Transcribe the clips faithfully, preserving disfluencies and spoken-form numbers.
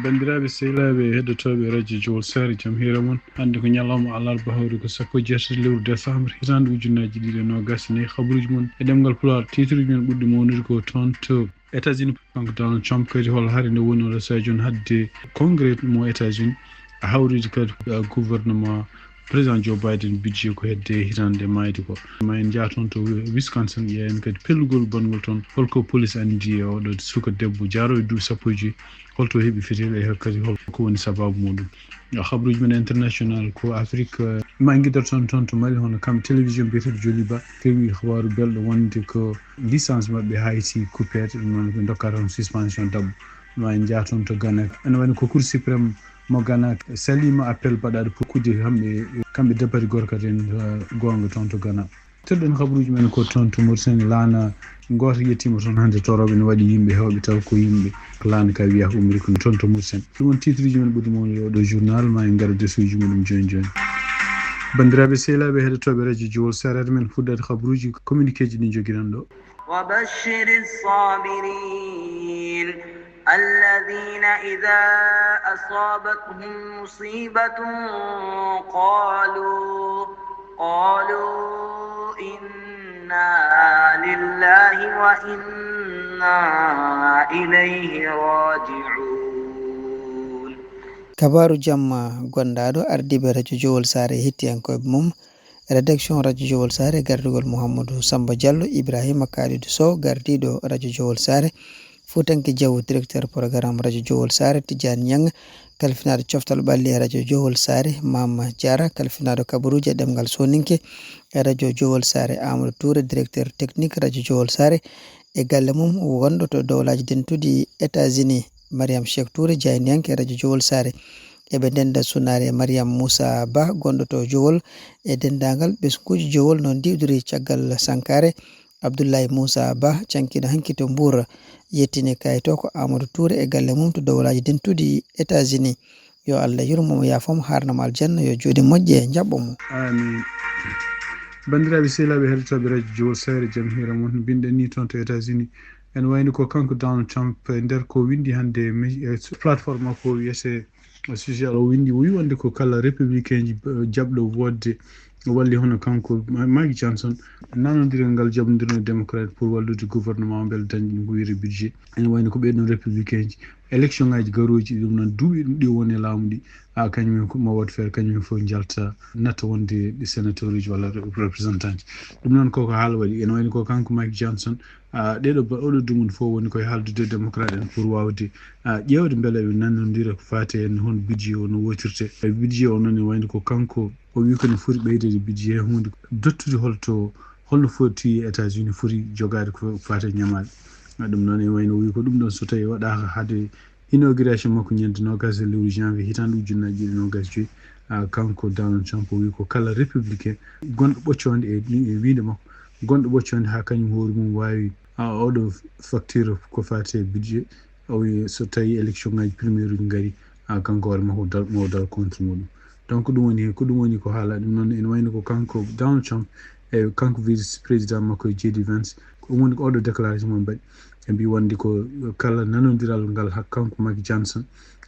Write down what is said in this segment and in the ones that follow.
Banndiraaɓe sehilaaɓe heɗotooɓe radio Jowol Saare, jam hiira mon. Hannde ko ñalawma alarba, hawri ko sappo e jeetati lewru décembre, hitaande ujunnaji ɗiɗi e noogas e nayi. Habruuji mon e ɗemngal Pulaar, tiitruuji men ɓurɗi mawnude ko toon to États-Unis, kanko Donald Trump kadi hol hari nde woni oɗo sadio on hadde congrès mo États-Unis, a hawride kadi, uh, gouvernement président Joe Biden budget ko hedde hitaande mayde ko. Ma en njaa toon to Wisconsin, ƴeewen kadi pellugol bangol toon, holko police anndi e oɗo suka debbo jaarowo e duuɓi sappo e joyi, holto heɓi fitila e kadi holko woni sababu muɗum. Habruuji men international ko Afrique, uh, ma en ngiddor toon, toon to Mali, hono kam télévision biyeteeɗo Joliba kewi habaaru belɗo wonde ko licence maɓɓe Haiti coupé, ɗum noon ɓe ndokkata on suspension daɓɓo. Ma en njaa toon to Ghana. Ene wayno ko Cour suprême mo Ghana salima appel baɗaɗo pour kudde kamɓe, kamɓe dabari gorka den, uh, goonga toon to Ghana. Tedden habruuji men ko toon to Mauritanie, laana gooto yettima toon hannde torooɓe ne waɗi yimɓe heewɓe taw ko yimɓe laana ka wiya ko umri ko toon to Mauritanie. Ɗum won titruuji men ɓurɗi mawnude oɗo journal, ma en ngara desuuji muɗum jooni jooni. Banndiraaɓe sehilaaɓe heɗotooɓe radio Jowol Saare, men fuɗɗade habruuji communiqué ji ɗi jogiɗen ɗo. وبشر الصابرين الذين إذا أصابتهم مصيبة قالوا قالوا إنا لله وإنا إليه راجعون. Kabaaru jamma gondaaɗo ardiiɓe radio Jowol Saare e hettiyankooɓe mum. Rédaction radio Jowol Saare, gardugol Mouhamadou Samba Diallo, Ibrahima Kalidou Sow, gardiiɗo radio Jowol Saare, Fuutanke Diaw, directeur programme radio Jowol Saare, Tidiane Niang, kalfinaaɗo coftal ɓalli e radio Jowol Saare, Mama Diarra, kalfinaaɗo kabaruuji e ɗemngal Sooninke e radio Jowol Saare, Amadou Touré, directeur technique radio Jowol Saare, e galle mum wonɗo to Dowlaaji Dentuɗi États-Unis, Mariam Cheikh Touré, jayniyanke radio Jowol Saare. Eɓe ndenda sunaare Mariam Moussa Ba, gonɗo to Jowol, e denndaangal ɓesnguuji Jowol no ndiwdiri caggal sankaare. Abdoulaye Moussa Ba, cankiiɗo hanki to Mbour, yettini kayto ko Amadou Touré e galle mum to Dowlaaji Dentuɗi États-Unis. Yo Allah yurmo mo, yaafo mo, haarna mo aljanna, yo jooɗi moƴƴe, jaɓɓo mo. Amin. Banndiraaɓe sehilaaɓe heɗotooɓe radio Jowol Saare, jam hiira mon. Mbinɗen ni toon to États-Unis, ene wayno ko kanko Donald Trump, e nder ko winndi hannde e mi-, e plateforme makko wiyete social, o winndi, o wi wonde ko kala républicain ji, eh, jaɓɗo woodde walli hono kanko Ma-, Mike Johnson, nanondiral ngal jaɓndirno démocrate pour wallude gouvernement o mbele daña ɗum ko wiyete budget. Ene wayno ko ɓee ɗon républicain ji, élection ngaji garooji ɗum noon duuɓi ɗum ɗi woni e laamu ɗi, a kañum en ko mo waɗ feere kañum en fof njalta natta wonde ɗi sénateur uji walla re-, représentant ji. Ɗum noon koko haala waɗi, ene wayno ko kanko Mike Johnson, a, ɗeɗo ba-, oɗo dumun fof woni koye haaldude démocrate en pour wawde, a, ƴeewde mbele ɓe nanodira ko faati en hon budget o no wotirte. E budget o noon ene wayno ko kanko o wi ko ne foti ɓeydeede budget he hunde dottude holto, holno foti États-Unis foti jogaade ko faati e ñamaale. A, ɗum noon ene wayno o wi ko ɗum ɗon so tawi waɗaaka haade inauguration makko ñande noogas e lewru janvier hitaande ujunnaji ɗiɗi noogas joyi, a, kanko Donald Trump o wi ko kala républicain gonɗo ɓoccoonde e, e wiinde makko, gonɗo ɓoccoonde haa kañum hoore mum waawi, a, oɗo facture ko faati e budget, o wi so tawi élection ngaji primaire uji ngari, a, kanko hoore makko dal, mo dal contre muɗum. Donc ɗum woni, ko ɗum woni ko haala ɗum noon ene wayno ko kanko Donald Trump e kanko vice président makko J D Vance, ko ɗum woni ko oɗo déclaration mo mbaɗi. Ɓe mbi wonde ko kala nanodiral ngal hak-, kanko Mike Johnson,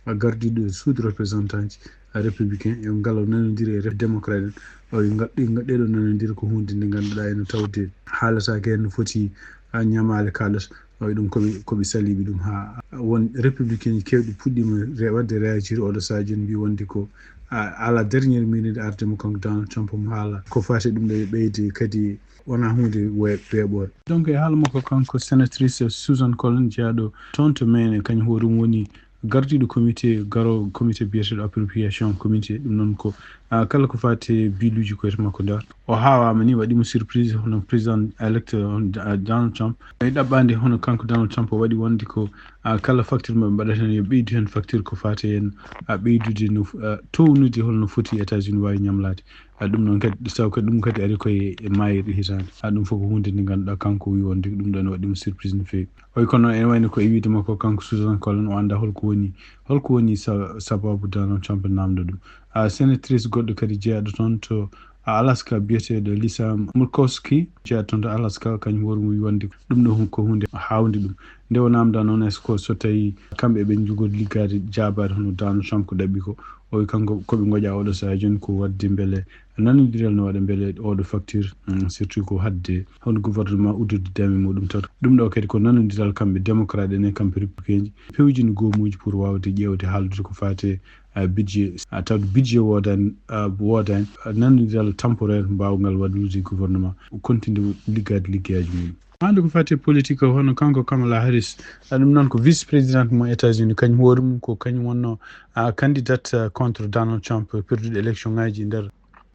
a, gardiiɗo suudu représentant ji, a, républicain, e ngal o nanodiri e rep-, démocrate en, o ngal, ɗi ngal, ɗeɗo nanodira ko hunde nde ngannduɗaa ene tawde haalataake heen no foti, a, ñamaale kaalata, o ɗum koɓe, koɓe saliɓe ɗum haa won républicain ji kewɗi puɗɗiima re-, waɗde réagir oɗo sadio mbi wonde ko, a, à la dernière minute arde mo kanko Donald Trump mo haala ko faati ɗum ɗo e ɓeyde kadi wona hunde we-, weeɓore. Donc e haala makko kanko sénatrice Susan Collins jeyaaɗo toon to Maine, kañum hoore mum woni gardiiɗo comité, garo comité biyeteeɗo appropriation comité, ɗum noon ko, a, kala ko faati e biluuji koyte makko nder. O haawaama ni, waɗi mo surprise hono président elect, on, a, Donald Trump. E ɗaɓɓaande hono kanko Donald Trump o waɗi wonde ko, a, kala facture mo ɓe mbaɗata heen yo ɓeydu heen facture ko faati heen, a, ɓeydude no f-, a, townude holno foti États-Unis waawi ñamlaade. A, ɗum noon kadi, taw kadi ɗum kadi ari koye e maayirɗe hitaande. A, ɗum fof ko huunde nde ngannduɗaa kanko o wi wonde ko ɗum ɗo ne waɗi mo surprise no feewi. Oy kono ene wayno ko e wiide makko kanko Susan Collins o anndaa holko woni, holko woni sa-, sababu Donald Trump namndo ɗum. A, sénatrice goɗɗo kadi jeyaaɗo toon to Alaska biyeteeɗo Lisa Murkowski, jeyaa toon to Alaska, kañum hoore mum wonde ɗum ɗo ko hunde haawnde ɗum. Nde o naamndaa noon, est-ce que so tawii kamɓe ɓe njogori liggaade jaabaade hono Donald Trump ko ɗaɓɓi ko, o wi kanko ko ɓe ngoƴa oɗo sahaa jooni ko waɗde mbele nanondiral no waɗa mbele oɗo facture, mm, surtout ko haɗde hono gouvernement uddude dame muɗum tato. Ɗum ɗo kadi ko nanondiral kamɓe démocrate en e kamɓe républicain ji, pewjini goomuuji pour waawde ƴeewde haaldude ko faati, ah, budget, ah, tawde budget woodani, ah, woodani, ah, nanondiral temporaire mbaawngal waɗlude gouvernement, continue liggaade liggeyaaji mum. Hannde ko faati politique o, hono kanko Kamala Harris, ah, ɗum noon ko vice présidente mo États-Unis, kañum hoore mum ko kañum wonno, ah, candidate, ah, contre Donald Trump, perdude élection ngaji e nder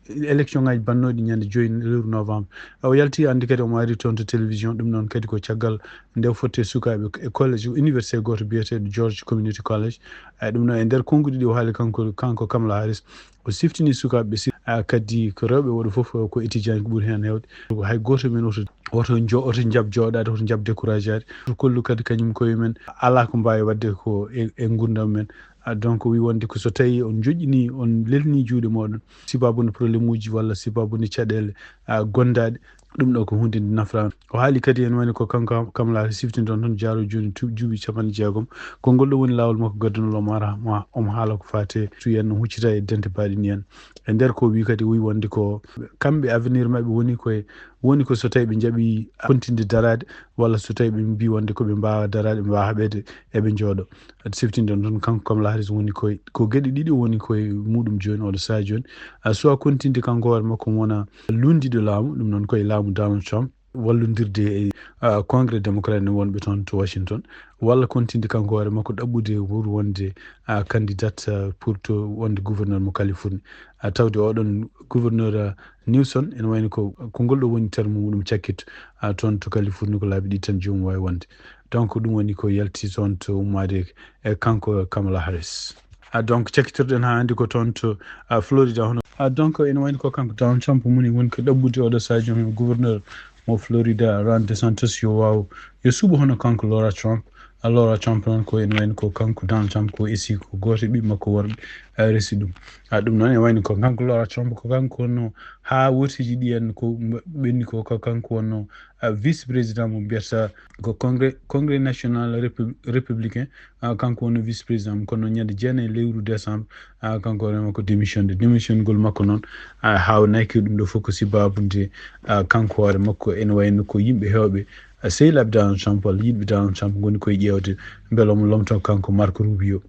élection ngaji bannooɗi ñande joyi lewru novembre. O yalti, anndi kadi omo ari toon to télévision, ɗum noon kadi ko caggal nde o fotti e sukaaɓe e college, université gooto biyeteeɗo George Community College. Eh, ɗum noon e nder konnguɗi ɗi o haali kanko, kanko Kamala Harris, o siftini sukaaɓe ɓe si-, ah, kadi ko rewɓe woɗo fof ko étudiant ko ɓuri heen heewde. Hay gooto men oto, oto jo-, oto jab jooɗaade, oto jab décourageade. Oto kollu kadi kañum koye men alaa ko mbaawi waɗde ko e, e nguurndam men. Ah, donc, wi wonde ko so tawii on njoƴƴinii, on lelnii juuɗe mooɗon, sibaabu nde problème uji walla sibaabu nde caɗeele, ah, gondaaɗe, ɗum ɗo ko huunde nde nafraano. O haali kadi ene wayno ko kanko Kamala Harris siftinɗon toon jaaro jooni tu-, duuɓi capanɗe jeegom. Ko ngol ɗo woni laawol makko gaddunol omo ara, mo, omo haala ko faati tu yen no huccita e dente baaɗi ni en. E nder ko wi kadi, o wi wonde ko kamɓe avenir maɓɓe woni koye, woni ko so tawii ɓe njaɓi kontinde daraade, walla so tawii ɓe mbii wonde ko ɓe mbaawa daraade, ɓe mbaawa haɓeede, eɓe njooɗo. Aɗa siftinɗon toon kanko Kamala Harris woni koye, ko geɗe ɗiɗi woni koye muɗum jooni, oɗo sahaa jooni. Ah, soit kontinde kanko hoore makko mo wona lunndiiɗo laamu, ɗum noon koye laamu Donald Trump, wallondirde e, ah, Congrès démocrate ne wonɓe toon to Washington, walla kontinde kanko hoore makko ɗaɓɓude pour wonde, ah, candidate, ah, pour to wonde gouverneur mo Californie. Ah, tawde oɗon gouverneur, ah, Newsom, ene wayno ko, ko ngol ɗo woni terme muɗum cakkito, ah, toon to Californie ko laabi ɗiɗi tan joomum waawi wonde. Donc, ɗum woni ko yalti toon to ummaade e kanko Kamala Harris. Ah, donc, cakkitorɗen haa hannde ko toon to, ah, Florida hono. Ah, donc, ene wayno ko kanko Donald Trump moni woni ko ɗaɓɓude oɗo sahaa jooni gouverneur mo Florida, Ron DeSantis, yo waaw, yo suɓo hono kanko Laura Trump. Ah, Laura Trump noon ko ene wayno ko kanko Donald Trump ko esi ko gooto e ɓiɓɓe makko worɓe, ah, resi ɗum. Ah, ɗum noon ene wayno ko kanko Laura Trump ko kanko wonno haa wotiji ɗi en ko mba-, ɓenni ko, ko kanko wonno, ah, vice président mo mbiyata ko Congrès, Congrès National Répu-, Républicain. Ah, kanko wonno vice président mo, kono ñande jeenayi lewru décembre, ah, kanko hoore makko démission de. Démission ngol makko noon, ah, haawnaki ɗum ɗo fof ko sibaabu nde, ah, kanko hoore makko ene wayno ko yimɓe heewɓe, ah, sehilaaɓe Donald Trump walla yiɗɓe Donald Trump ngoni koye ƴeewde mbele omo lomtoo kanko Marco Rubio.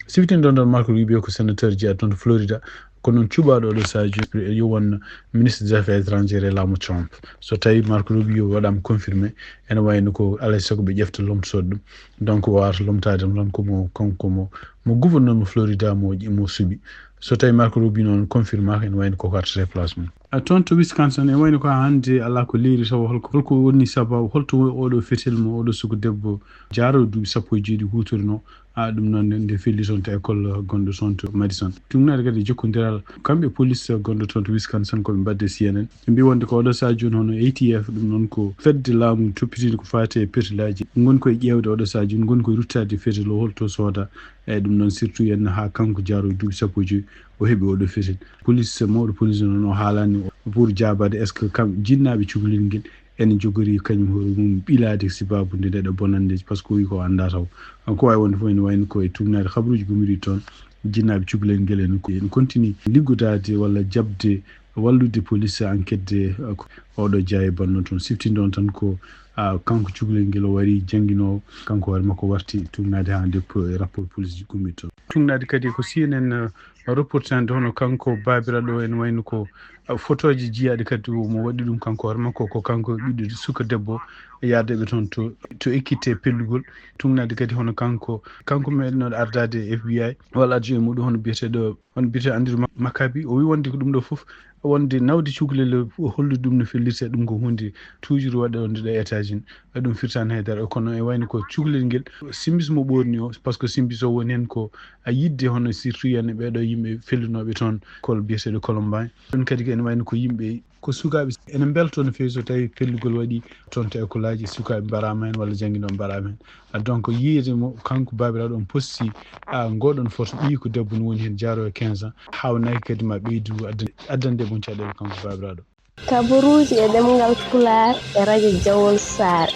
Siftinɗon ɗon Marco Rubio ko sénateur jeyaa toon to Florida, ko noon cuɓaaɗo oɗo sahaa jooni yo won ministre des affaires étrangères e laamu Trump. So tawii Marco Rubio waɗaama confirmé, ene wayno ko alaa e sago ɓe ƴefta lomtotooɗo ɗum. Donc, o wawata lomtaade tan ko mo, kanko mo, mo gouverneur mo Florida mo, mo suɓi. So tawii Marco Rubio noon confirmé, ene wayno ko artata e place mum. A toon to Wisconsin, ene wayno ko haa hannde alaa ko leeri tawa holko, holko woni sababu, holto woni oɗo fetel mo oɗo suka debbo jaaro duuɓi sappo e jeeɗiɗi huutorno. A ɗum noon nde, nde felli toon to école gonɗo toon to Madison. Tugnaade kadi e jokkondiral kamɓe police gonɗo toon to Wisconsin ko ɓe mbadde C N N. Ɓe mbi wonde ko oɗo sahaa jooni hono A T F, ɗum noon ko fedde laamu toppitiinde ko faati e fetelaaji. Ngoni koye ƴeewde oɗo sahaa jooni, ngoni koye ruttaade fetel o holto sooda. Eeyi, ɗum noon surtout yen haa kanko jaaro duuɓi sappo e joyi o heɓi oɗo fetel. Police, mawɗo police noon o haalani pour jaabaade est-ce que kam jinnaaɓe cukalel ngel ene njogori kañum hoore mum ɓilaade sibaabu nde ndeɗo bonanndeeji, par ce que o wi ko anndaa taw. Ko waawi wonde fof ene wayno ko e tugnaade habaruuji gommiɗi toon, jinnaaɓe cukalel ngel ene, ene continue liggodaade walla jaɓde wallude police enquête de, uh, oɗo jaaye banno toon. Siftinɗon tan ko, ah, kanko cukalel ngel o wari jannginoowo, kanko hoore makko warti tugnaade haa nde po-, rapport police ji gommiɗi toon. Tugnaade kadi ko C N N, uh, reportande hono kanko baabiraɗo o ene wayno ko, uh, photoji jiyaaɗi kadi o mo waɗi ɗum kanko hoore makko, ko kanko ɓiɗɗo suka debbo yaadeɓe toon to, to ekkite pellugol. Tugnaade kadi hono kanko, kanko meɗno ardaade e F B I walla adjoint muɗum hono biyeteeɗo, hono biyeteeɗo Andrew Ma-, Makabi. O wi wonde ko ɗum ɗo fof wonde nawde cukalel o hollude ɗum no fellirte, ɗum ko hunde toujours waɗa wonde ɗo États-Unis. Ɗum firtaani hay dara, kono e wayno ko cukalel ngel simbis mo ɓoorni o, par ce que simbis o woni heen ko a yiɗde hono surtout yen ɓeeɗo yimɓe fellunooɓe toon kol biyeteeɗo Columbine. Ɗum kadi ko ene wayno ko yimɓe Ko sukaaɓe ene mbeltoo no feewi so tawii pellugol waɗii toon to école aji, sukaaɓe mbaraama heen walla jannginooɓe mbaraama heen. Ah, donc, yiyde mo kanko baabiraaɗo on posti, ah, ngoɗon foto ɓiyi ko debbo no woni heen jaaroo e quinze ans, haawnaaki kadi ma ɓeydu addan-, addande mon caɗeele kanko baabiraaɗo. Kabaruuji e ɗemngal Pulaar e radio Jawol Saare.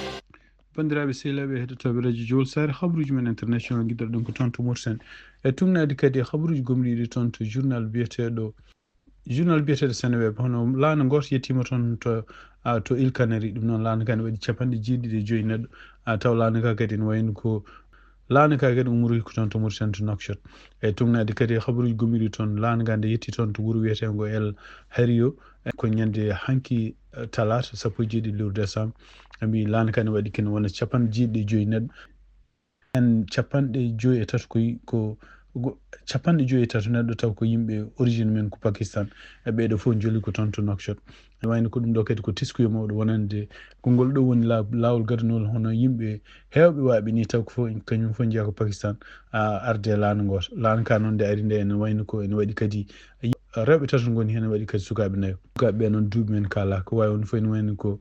Banndiraaɓe sehilaaɓe heɗotooɓe radio Jawol Saare, habaruuji men international ngiɗɗoɗen ko toon to Mauritanie. E tugnaade kadi e habaruuji gomɗiiɗi toon to journal biyeteeɗo, journal biyeteeɗo Seneweb, hono laana gooto yettiima toon to, ah, to Îles Canaries. Ɗum noon laana ka ne waɗi capanɗe jeeɗiɗi e joyi neɗɗo. Ah, taw laana ka kadi ne wayno ko laana ka kadi umroyi ko toon to Mauritanie to Nouakchott. E tugnaade kadi habaruuji gomɗiiɗi toon, laana ka nde yetti toon to wuro wiyeteengo El Hario, e ko ñande hanki, eh, talaata sappo e jeeɗiɗi lewru décembre. Ɓe mbi laana ka ne waɗi kene wona capanɗe jeeɗiɗi e joyi neɗɗo. En capanɗe joyi e tato ko, ko, ko capanɗe joyi e tato neɗɗo taw ko yimɓe origine men ko Pakistan. E ɓeeɗo fof joli ko toon to Nouakchott. Ene wayno ko ɗum ɗo kadi ko teskuya mawɗo wonande ko ngol ɗo woni la-, laawol gadanol hono yimɓe heewɓe waaɓe ni taw ko fof, kañum fof njeya ko Pakistan, a, arde laana gooto. Laana ka noon nde ari nde ene wayno ko ene waɗi kadi rewɓe tato ngoni heen, ene waɗi kadi sukaaɓe nayo. Sukaaɓe ɓe noon duuɓi men kaalaaka. Ko waawi won fof ene wayno ko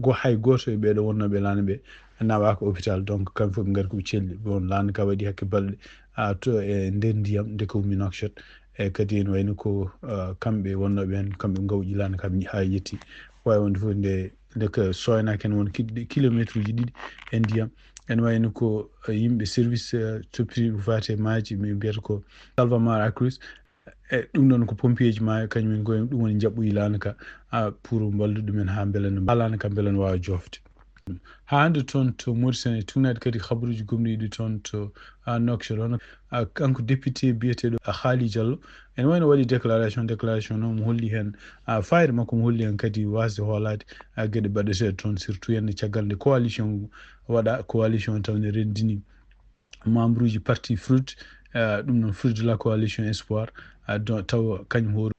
go-, hay gooto e ɓeeɗo wonnooɓe laana ɓe nawaaka hôpital. Donc, kamɓe fof ɓe ngari ko ɓe celli. Bon, laana ka waɗi hakke balɗe, a, to e nder ndiyam nde ko ummi Nouakchott. E kadi ene wayno ko, ah, kamɓe wonnooɓe heen, kamɓe ngawƴi laana ka haa yetti. Waawi wonde fof nde, nde ka sooynaaki heen won ki-, kilometre uji ɗiɗi e ndiyam. Ene wayno ko, eh, yimɓe service, eh, toppitiiɓe ko faati e maaji, min mbiyata ko Salvamar Acrus. E ɗum ɗoon ko pompier ji maayo, kañum en koye ɗum woni njaɓɓoyi laana ka, ah, pour mballude ɗumen haa mbele no, haa laana ka mbele no waawa joofde. Haa hannde toon to Mauritanie, tugnaade kadi habaruuji gomɗiiɗi toon to, ah, Nouakchott, hono, ah, kanko député biyeteeɗo, ah, Khaly Diallo, ene wayno waɗi déclaration, déclaration noon mo holli heen, ah, fayida makko mo holli heen kadi waasde hoolaade, ah, geɗe baɗeteeɗe toon, surtout heen caggal nde coalition waɗa, coalition taw ne renndini membre uji parti Fruit, eh, ɗum noon Fruit de la Coalition Espoir, eh, do-, taw kañum hoore,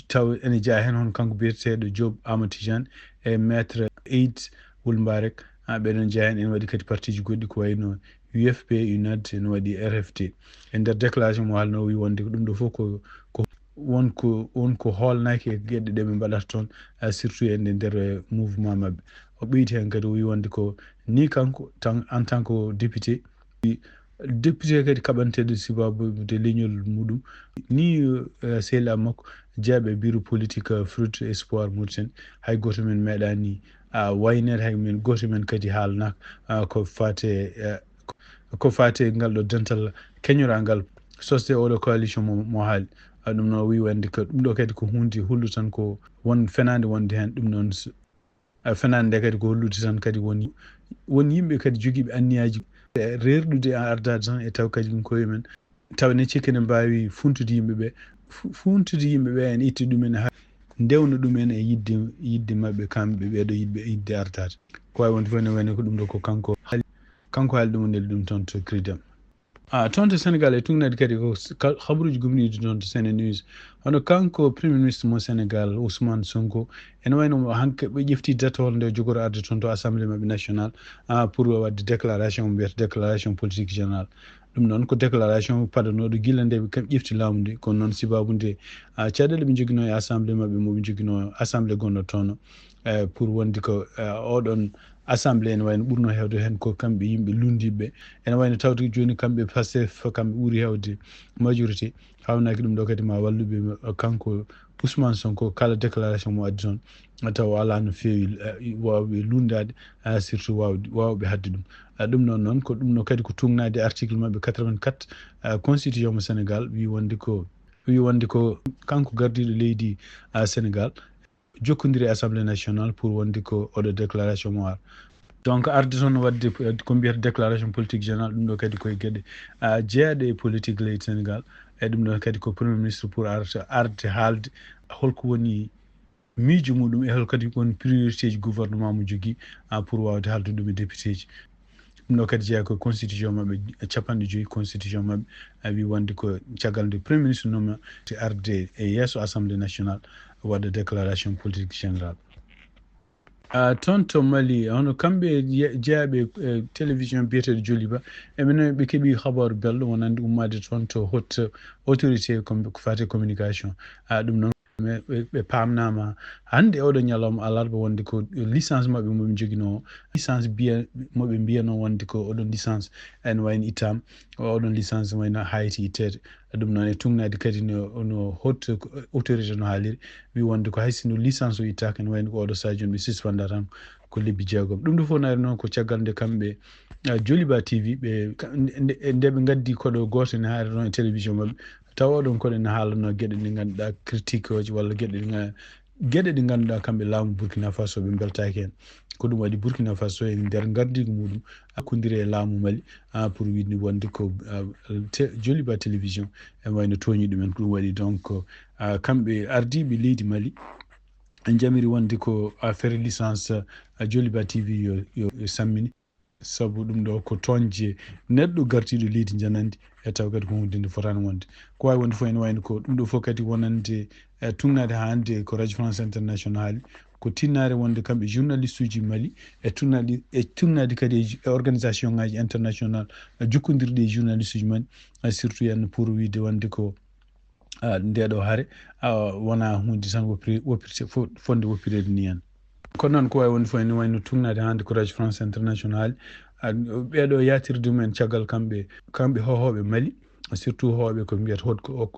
taw ene jeyaa heen hono kanko biyeteeɗo Diop Amadou Tidiane e Maître Eid Wul Mbarek, ah, ɓeɗon jeyaa heen, ene waɗi kadi partiji goɗɗi ko wayno U F P, UNAD, ene waɗi R F T. E nder déclaration mo haalno o wi wonde ko ɗum ɗo fof ko, ko won ko, won ko hoolnaaki e geɗe ɗe ɓe mbaɗata toon, eh, surtout e nder, eh, mouvement maɓɓe. O ɓeyti heen kadi o wi wonde ko ni kanko tan, en tant que député, député kadi kaɓanteeɗo sababude leñol muɗum. Ni, eh, sehil am makko jeeyaɓe bureau politique, eh, Fruit Espoir Mauritanie, hay gooto men meeɗaani, ah, wayneede, hay men gooto men kadi haalnaaka, ah, ko faate, eh, ko faate ngal ɗo dental keñorangal sosde oɗo coalition mo, mo haali. Ah, ɗum noon o wi wonde ko ɗum ɗo kadi ko huunde hulde tan ko won fenaande wonde heen. Ɗum noon s-, a, fenaande nde kadi ko hollude tan kadi won, won yimɓe kadi jogiiɓe anniyaaji, e, reerɗude e ardaade tan e taw kadi ɗum koye men. Taw ene cikki ene mbaawi funtude yimɓe ɓe, fu-, funtude yimɓe ɓe en itti ɗum en ha ndewna ɗum en e yidde, yidde maɓɓe kamɓe ɓeeɗo yiɗɓe, yidde ardaade. Ko waawi wonde fof ene wayno ko ɗum ɗo ko kanko haali, kanko haali ɗum, o neli ɗum toon to Cridem. Ah, toon to Senegal e tugnaade kadi ko s-, ka-, habaruuji gomɗiiɗi toon to Sene News. Hono kanko Premier Ministre mo Senegal, Ousmane Sonko, ene wayno mo hanke ɓe ƴefti datowol nde o jogori arde toon to Assemblée maɓɓe nationale, ah, pour waɗde déclaration, mbiyata déclaration politique générale. Ɗum noon ko déclaration padanooɗo gila nde ɓe kam ƴefti laamu nde. Kono noon sababu nde, ah, caɗeele ɓe njoginoo e Assemblée maɓɓe, mo ɓe njoginoo Assemblée gonɗo toon, eh, pour wonde ko, eh, oɗon Assemblée ene wayno ɓurno heewde heen ko kamɓe yimɓe lunndiiɓe. Ene wayno tawde jooni kamɓe Pastef, kamɓe ɓuri heewde majorité. Haawnaaki ɗum ɗo kadi ma walluɓe, eh, kanko Ousmane Sonko kala déclaration mo addi toon, taw alaa no feewi, eh, waawɓe lunndaade, eh, surtout waawde, waawɓe haɗde ɗum. Eh, ɗum noon, noon ko ɗum no kadi ko tugnaade article maɓɓe quatre-vingt-quatre, eh, constitution mo Senegal, wi wonde ko, wi wonde ko kanko gardiiɗo leydi, eh, Senegal, jokkondiri e Assemblée nationale pour wonde ko oɗo déclaration mo ar. Donc, arde toon waɗde, eh, ko mbiyata déclaration politique générale, ɗum ɗo kadi koye geɗe, ah, jeeyaɗe e politique leydi Senegal. E ɗum ɗo kadi ko Premier Ministre pour arde, arde haalde holko woni miijo muɗum e hol kadi woni priorité ji gouvernement mo jogii, ah, pour waawde haaldude ɗum e député ji. Ɗum ɗo kadi jeyaa ko constitution maɓɓe, capanɗe joyi constitution maɓɓe, a wi wonde ko caggal nde Premier Ministre nooma te arde e yeeso Assemblée nationale waɗa déclaration politique générale. Ah, toon to Mali, hono kamɓe ye-, jeeyaɓe, eh, télévision biyeteeɗo Joliba, e minen ɓe keɓi habaaru belɗo wonande ummaade toon to haute autorité com-, ko faati e communication. Ah, ɗum noon ɓe paamnaama hannde oɗo ñalawma alarba wonde ko licence maɓɓe moɓe njoginoo, licence biya moɓe mbiyanoo wonde ko oɗon licence en wayno itam, oɗon licence wayno hayti itteede. Ɗum noon e tugnaade kadi no, no haute autorité no haaliri, wi wonde ko hay sinno licence o ittaaka, ene wayno ko oɗo sadio ɓe suspenda tan ko lebbi jeegom. Ɗum ɗo fof naari noon ko caggal nde kamɓe Joliba T V ɓe nde ɓe ngaddi koɗo gooto ene haari noon e télévision maɓɓe, tawa oɗon koɗo ene haalano geɗe ɗe ngannduɗaa critique oji walla geɗe ɗe geɗe ɗe ngannduɗaa kamɓe laamu Burkina Faso ɓe mbeltaaki heen. Ko ɗum waɗi Burkina Faso e nder ngardiigu muɗum hakkodiri e laamu Mali pour wiide wonde ko Joliba télévision ene wayno tooñi ɗumen. Ko ɗum waɗi donc kamɓe ardiiɓe leydi Mali en njamiri wonde ko affaire licence Joliba T V yo, yo, yo sammine. Sabu ɗum ɗo ko tooñde neɗɗo gartiiɗo leydi njanandi e taw kadi ko huunde nde fotaani wonde. Ko waawi wonde fof ene wayno ko ɗum ɗo fof kadi wonande e tugnaade haa hannde ko Radio France International haali ko tinnaare wonde kamɓe journaliste uji Mali e tugnaade e tugnaade kadi e organisation ngaji international jokkondirɗi e journaliste uji Mali surtout en pour wiide wonde ko nde ɗo hare wona hunde tan woppirte fonnde woppireede ni en. Kono noon ko wawi wonde fof ene wayno tugnaade hannde ko Radio France International ɓeɗo yatirde mumen caggal kamɓe kamɓe hohoɓe Mali surtout hohoɓe ko mbiyata hot ko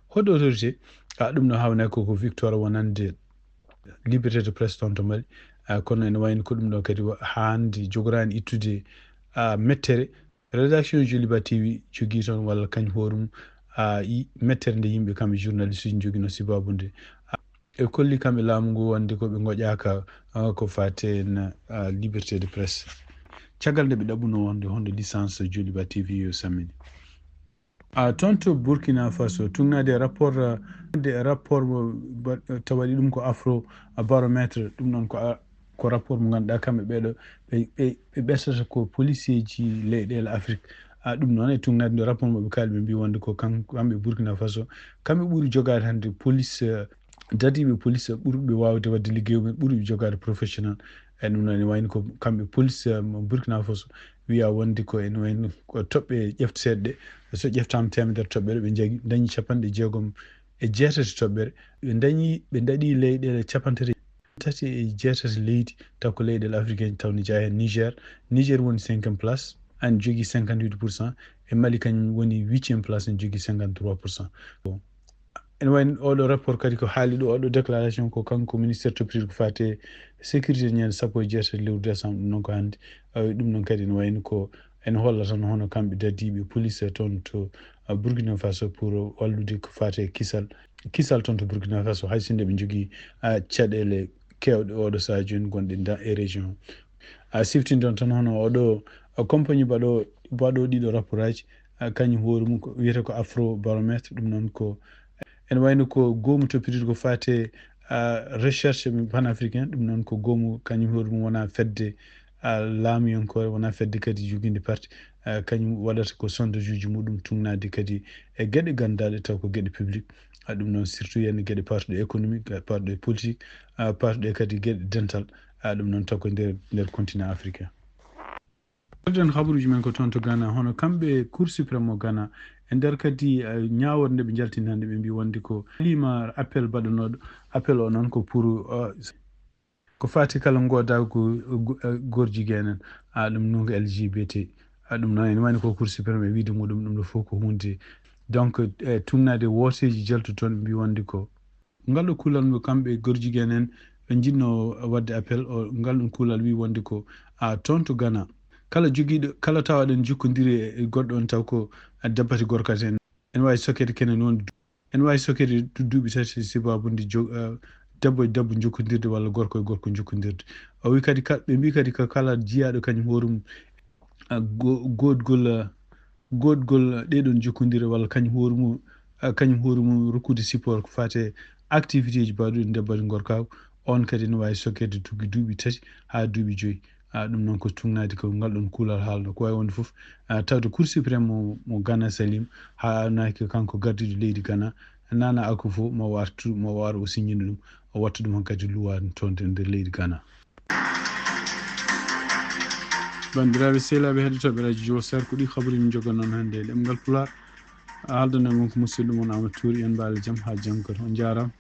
hot autorité a ɗum no hawnaki koko victoire wonande liberté de presse toon to Mali kono ene wayno ko ɗum ɗo kadi hannde jogorani ittude mettere. Rédaction Joliba T V jogii toon walla kañ hoore mum mettere nde yimɓe kamɓe journaliste uji njogino sibabude e kolli kamɓe laamu ngu wonde ko ɓe ngoƴaaka ko faate na liberté de presse. Caggal nde ɓe ɗaɓɓuno wonde hondo licence Joliba T V yo sammini. A toon to Burkina Faso tugnaade e rapport de rapport mo tawaɗi ɗum ko afro barométre ɗum noon ko ko rapport mo ngannduɗaa kamɓe ɓeeɗo ɓe ɓe ɓe ɓersata ko policeeji leyɗeele Afrique. A ɗum noon e tugnaade nde rapport mo ɓe kaali ɓe mbi wonde ko kam kamɓe Burkina Faso kamɓe ɓuri jogaade hannde police dadiiɓe police ɓurɓe waawde waɗde liggey mumen ɓurɓe jogaade professionnel. E ɗum noon e wayno ko kamɓe police mo Burkina Faso wiya wonde ko ene wayno ko toɓɓe ƴefteteeɗe ɗe so ƴeftaama teemedere toɓɓere ɓe jagi dañi capanɗe jeegom e jeetati toɓɓere ɓe dañi ɓe daɗi leyɗeele capantati tati e jeetati leydi taw ko leyɗeele africain taw ne jeya heen niger. Niger woni cinquième place an jogii cinquante huit pour cent e mali kañum woni huitième place ne jogii cinquante trois pour cent. Ene wayno oɗo rapport kadi ko haali ɗo oɗo déclaration ko kanko ministére toppitiiɗo ko faate sécurité ñande sappo e jeetati lewru décembre ɗum noon ko hannde. Ɗum noon kadi ene wayno ko ene holla tan hono kamɓe dadiiɓe police toon to Burkina Faso pour wallude ko faate kisal kisal toon to Burkina Faso hay so nde ɓe njogii caɗeele keewɗe oɗo sahaa jooni gonɗe e région. A siftindon tan hono oɗo compagnie baɗo baɗo ɗiɗo rapport aji kañum hoore mum ko wiyete ko afro barométre ɗum noon ko ene wayno ko goomu toppitiiɗo ko faate recherche panafricain ɗum noon ko goomu kañum hoore mum wona fedde laamuyankoore wona fedde kadi joginde parti kañum waɗata ko sondage uji muɗum tugnaade kadi e geɗe ganndaɗe taw ko geɗe public. Ɗum noon surtout yenn geɗe parɗe économique parɗe politique parɗe kadi geɗe dental. Ɗum noon taw ko nder nder continent africain. Ɓerden habaruuji men ko toon to Ghana hono kamɓe Cour suprême mo Ghana e nder kadi ñaaworde nde ɓe njaltini hannde ɓe mbi wonde ko liima appel baɗanooɗo appel o noon ko pour ko faati kala ngoodaagu gorjigenen a ɗum nunga L G B T a ɗum noon ene wayno ko Cour suprême e wiide muɗum ɗum ɗo fof ko hunde donc e tugnaade wooteeji jaltu toon mbi wonde ko ngal ɗo kuulal mo kamɓe gorjigenen ɓe njiɗno waɗde appel o ngal ɗum kuulal wi wonde ko a toon to Ghana kala jogiiɗo kala tawaɗen jokkondiri e goɗɗo on taw ko dabbati gorkate en ene wawi sokede kene noon ene wawi sokede duuɓi tati sibabude debbo e debbo jokkodirde walla gorko e gorko jokkodirde. O wi kadi ɓe mbi kadi ko kala jiyaɗo kañum hoore mum goodgol goodgol ɗeɗon jokkodire walla kañum hoore mum kañum hoore mum rokkude support ko fate activité ji baɗuɗi ndebbari gorkaw on kadi ne wawi sokede tuggi duuɓi tati ha duuɓi joyyi. Ɗum noon ko tugnaade ko ngal ɗon kuulal haalno ko wawi wonde fof tawde Cour suprême mo Ghana Salim haanaki kanko gardiiɗo leydi Ghana Nana Akufo mo wartu mo waro o signini ɗum o watta ɗum hankadi luwa toon e nder leydi Ghana. Banndiraaɓe sehilaaɓe heɗotooɓe radio Jowol Sar ko ɗi habaruuji min njogonoon hannde e ɗemngal Pulaar. Haaldanoo mon ko musidɗo mon Amadou Touré en mbaali jam haa janngo kadi on njaaraama.